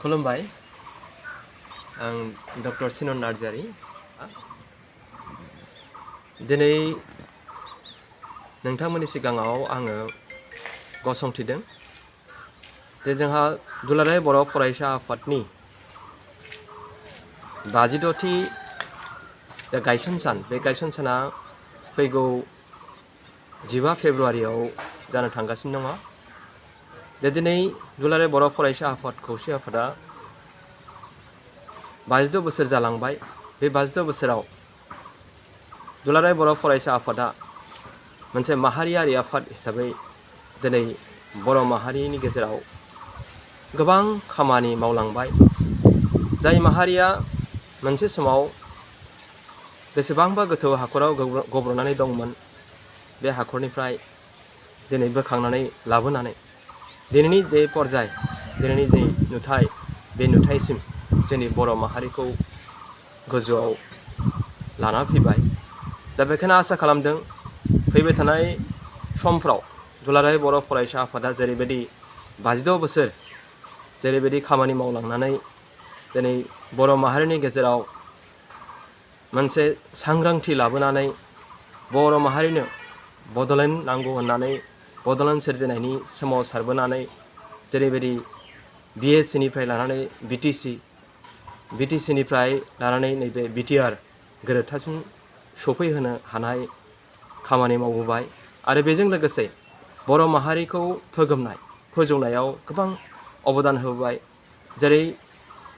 खुलुमबाय आं डक्टर चिनन नार्जारी दिनै नोंथांमोननि सिगाङाव आङो गसंथिदों जे जोंहा दुलाराय बर' फरायसा आफादनि 56थि गायसन सान बे गायसन साना फैगौ 15 फेब्रुवारियाव जानो थांगासिनो दङ। दिनै दुलाराय बर' फरायसा आफाद खौसे आफादा 52 बोसोर जालांबाय। बे 52 बोसोराव दुलाराय बर' फरायसा आफादा मोनसे माहारियारि आफाद हिसाबै दिनै बर' माहारिनि गेजेराव गोबां खामानि मावलांबाय। जाय माहारिया मोनसे समाव बेसेबांबा गोथौ हाखराव गब्रनानै दंमोन, बे हाखरनिफ्राय दिनै बोखांनानै लाबोनानै दिनैनि जे पर्याय, दिनैनि जे नुथाय, बे नुथायसिम जोंनि बर' माहारिखौ गोजौआव लाना फैबाय। दा बेखायनो आसा खालामदों फैबाय थानाय समफ्राव दुलाराय बर' फरायसा आफादा जेरैबायदि 52 बोसोर जेरैबायदि खामानि मावलांनानै दिनै बर' माहारिनि गेजेराव मोनसे सांग्रांथि लाबोनानै बर' माहारिनो बड'लेण्ड नांगौ होननानै बड'लेण्ड सोरजिनायनि सोमावसारबोनानै जेरैबायदि BSCनिफ्राय लानानै BTCनिफ्राय लानानै नैबे BTR गोरोबथासिम सफैहोनो हानाय खामानि मावबोबाय आरो बेजों लोगोसे बर' माहारिखौ फोजौनायाव गोबां अबदान होबोबाय। जेरै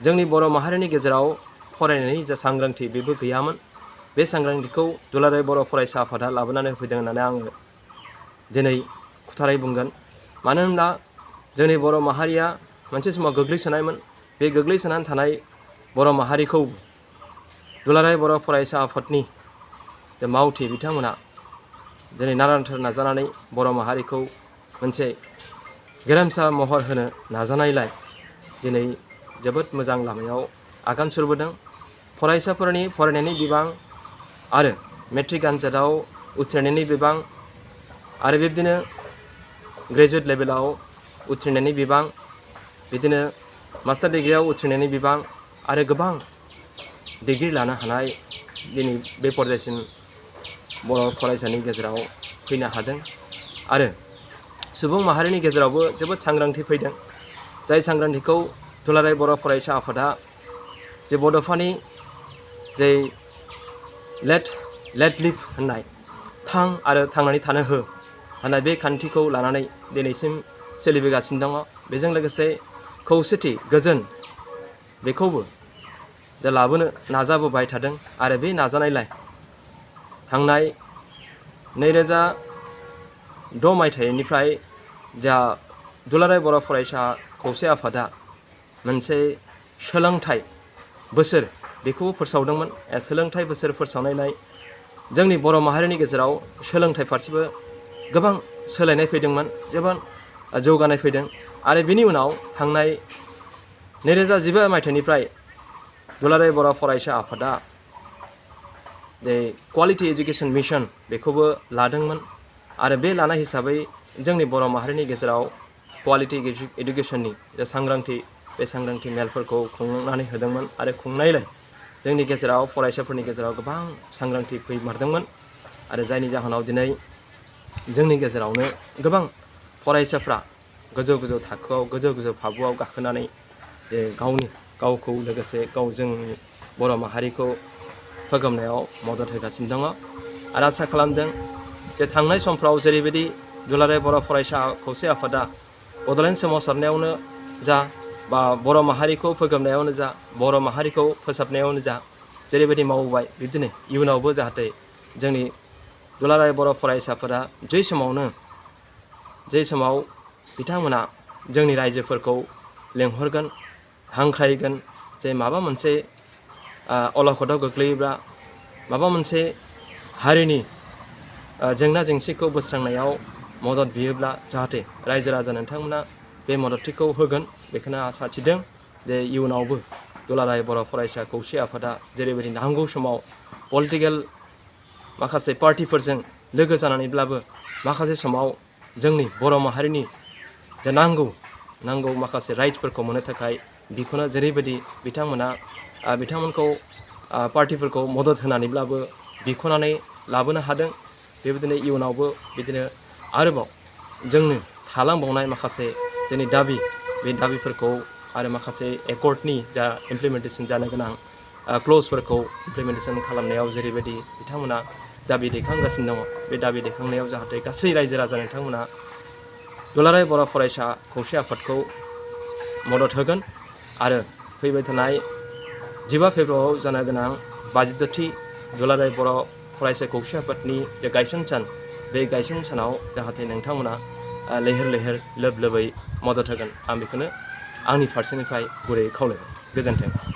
जोंनि बर' माहारिनि गेजेराव फरायनायनि जा सांग्रांथि बेबो गैयामोन। बे सांग्रांथिखौ दुलाराय बर' फरायसा आफादा लाबोनानै होफैदों होननानै आङो दिनै खुथारै बुंगोन। मानो होनब्ला जोंनि बर' माहारिया मोनसे समाव गोग्लैसोनायमोन। बे गोग्लैसोनानै थानाय बर' माहारिखौ दुलाराय बर' फरायसा आफादनि जे मावथि बिथांमोना दिनै नारानाथा नाजानानै बर' माहारिखौ मोनसे गेरेमसा महर होनो नाजानायलाय दिनै जोबोद मोजां लामायाव आगान सुरबोदों। फरायसाफोरनि फरायनायनि बिबां आरो मेट्रिक आनजादाव उथ्रिनायनि बिबां आरो बिब्दिनो ग्रेजुवेट लेभेलाव उथ्रिनायनि बिबां, बिदिनो मास्टार डिग्रियाव उथ्रिनायनि बिबां आरो गोबां डिग्रि लानो हानाय दिनै बे पर्यायसिम बर' फरायसानि गेजेराव फैनो हादों आरो सुबुं माहारिनि गेजेरावबो जोबोद सांग्रांथि फैदों। जाय सांग्रांथिखौ दुलाराय बर' फरायसा आफादा जे बड'फानि जे लेट लिभ होननाय थां आरो थांनानै थानो हो होननाय बे खान्थिखौ लानानै दिनैसिम सोलिबोगासिनो दङ। बेजों लोगोसे खौसेथि गोजोन बेखौबो जे लाबोनो नाजाबोबाय थादों आरो बे नाजानायलाय थांनाय 2006 मायथाइनिफ्राय जा दुलाराय बर' फरायसा खौसे आफादा मोनसे सोलोंथाइ बोसोर बेखौबो फोसावदोंमोन। सोलोंथाइ बोसोर फोसावनायलाय जोंनि बर' माहारिनि गेजेराव सोलोंथाइ फारसेबो गोबां सोलायनाय फैदोंमोन, जोबोद जौगानाय फैदों आरो बिनि उनाव थांनाय 2015 मायथाइनिफ्राय दुलाराय बर' फरायसा आफादा जे क्वालिटि एजुकेसन मिशन बेखौबो लादोंमोन आरो बे लानाय हिसाबै जोंनि बर' माहारिनि गेजेराव क्वालिटि एजुकेसननि जे सांग्रांथि, बे सांग्रांथि मेलफोरखौ खुंनानै होदोंमोन आरो खुंनायलाय जोंनि गेजेराव फरायसाफोरनि गेजेराव गोबां सांग्रांथि फैमारदोंमोन आरो जायनि जाहोनाव दिनै जोंनि गेजेरावनो गोबां फरायसाफ्रा गोजौ गोजौ थाखोआव गोजौ गोजौ फाबुआव गाखोनानै जे गावखौ लोगोसे जोंनि बर' माहारिखौ फोगोमनायाव मदद होगासिनो दङ आरो आसा खालामदों जे थांनाय समफ्राव जेरैबायदि दुलाराय बर' फरायसा खौसे आफादा बड'लेण्ड सोमावसारनायावनो जा बा बर' माहारिखौ फोगोमनायावनो जा, बर' माहारिखौ फोसाबनायावनो जा जेरैबायदि मावबोबाय, बिब्दिनो इयुनावबो जाहाथे जोंनि दुलाराय बर' फरायसाफोरा जै समाव बिथांमोना जोंनि रायजोफोरखौ लेंहरगोन, हांख्रायगोन जे माबा मोनसे अलखदाव गोग्लैयोब्ला, माबा मोनसे हारिनि जेंना जेंसिखौ बोस्रांनायाव मदद बियोब्ला जाहाथे रायजो राजा नोंथांमोना बे मददथिखौ होगोन। बेखौनो आसा थिदों जे इयुनावबो दुलाराय बर' फरायसा खौसे आफादा जेरैबायदि नांगौ समाव पलिटिकेल माखासे पार्टिफोरजों लोगो जानानैब्लाबो माखासे समाव जोंनि बर' माहारिनि जे नांगौ नांगौ माखासे राइट्सफोरखौ मोननो थाखाय बिखौनो जेरैबायदि बिथांमोनखौ पार्टिफोरखौ मदद होनानैब्लाबो बिख'नानै लाबोनो हादों। बेबायदिनो इयुनावबो बिदिनो आरोबाव जोंनो थालांबावनाय माखासे जोंनि बे दाबिफोरखौ आरो माखासे एकर्डनि जा इमप्लिमेन्टेसन जानो गोनां क्ल'जफोरखौ इमप्लिमेन्टेसन खालामनायाव जेरैबायदि बिथांमोना दाबि दैखांगासिनो दङ, बे दाबि दैखांनायाव जाहाथे गासै रायजो राजा नोंथांमोना दुलाराय बर' फरायसा खौसे आफादखौ मदद होगोन आरो फैबाय थानाय 15 फेब्रुआरियाव जानो गोनां 52थि दुलाराय बर' फरायसा खौसे आफादनि जे गायसन सान, बे गायसन सानाव जाहाथे नोंथांमोना लैहोर लैहोर लोब लोबै मदद होगोन, आं बेखौनो आंनि फारसेनिफ्राय गुरैयै खावलायबाय। गोजोन्थों।